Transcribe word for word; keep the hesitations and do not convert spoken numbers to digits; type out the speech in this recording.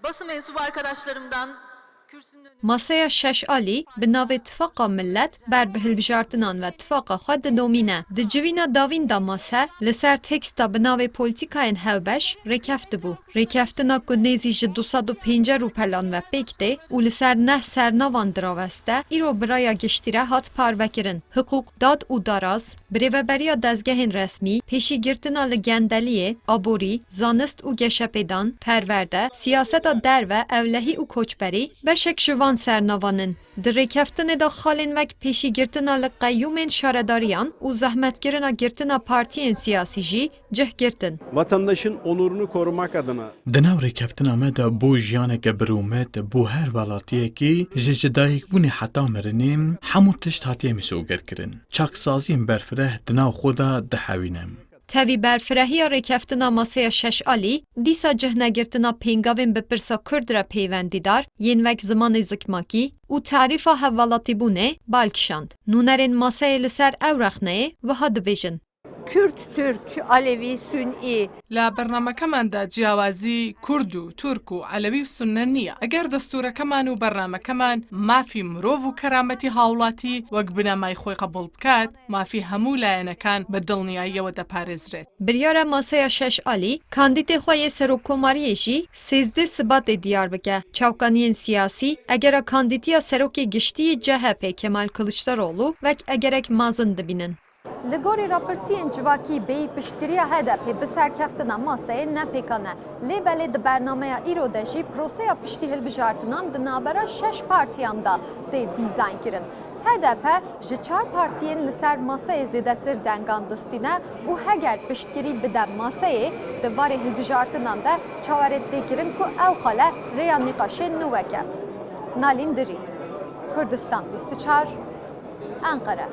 Basın mensubu arkadaşlarımdan kürsünün önünde Maseya şeş alî bi navê Tifaqa Millet ber bi hilbijartinan ve tifaqa xwe didomîne. Di civîna dawîn de mase li ser teksta bi navê Polîtîkayên Hevbeş rêkeft dibû. Rêkeftina ku nêzî ji du sed û pêncî rûpelan ve pêk tê û li ser neh sernavan diraweste, îro bi raya giştî re hat parvekirin. Hiqûq, dad û daraz, birêveberiya dezgehên resmî, pêşîgirtina li gendeliyê, aborî, zanist û geşepêdan, perwerde, siyaseta derve, ewlehî û koçberî beşek ji van sernavan in. Di rêkeftinê de xalên wek pêşîgirtina li qeyûmên şaredariyan û zehmetkirina girtina partiyên siyasî jî cih girtin. Vatandaşın onurunu korumak adına Di nav rêkeftina me de bo jiyaneke birûmet, bo her welatiyekî, ji ji dayikbûnê heta mirinê, hemû tişt hatiye misogerkirin. Çaksaziyên berfireh di nav xwe de dihewîne. Tevî berfirehiya rêkeftina maseya şeş alî, dîsa cihnegirtina pêngavên bi pirsa Kurd re pêwendîdar, yên wek zimanê zikmakî û tarîfa hevwelatîbûnê, bal kişand. Nûnerên maseyê li ser ew rexneyê wiha dibêjin. Kürt, Türk, Alevi, Sünni. لە بەرنامەکەماندا جیاوازی کورد و تورک و عەلەوی و سوننە نییە. ئەگەر دەستوورەکەمان و بەرنامەکەمان مافی مرۆڤ و کەرامەتی هاوڵاتی وەک بنەمای خۆی قبوڵ بکات، مافی هەموو لایەنەکان بە دڵنیاییەوە دەپارێزرێت. Biryara maseya şeş alî, kandîtê xwe yê serokkomariyê jî sêzdeh Sibatê diyar bike. Çavkaniyên siyasî egera kandîtiya serokê giştî yê C H P Kemal Kılıçdaroğlu wek egerek mezin dibînin. Li gorî rapirsiyên civakî bêyî piştgiriya H D P bi serkeftina maseyê ne pêkan e. Lê belê di bernameya îro de jî proseya piştî hilbijartinan di navbera şeş partiyan de tê dîzaynkirin. H D P ji çar partiyên li ser maseyê zêdetir dengan distîne û heger piştgirî bide maseyê, di warê hilbijartinan de çawerê tê kirin ku ew xale rêya nîqaşê nû weke. Nalîn Dirî, Kurdistan bîst û çar, Enqere.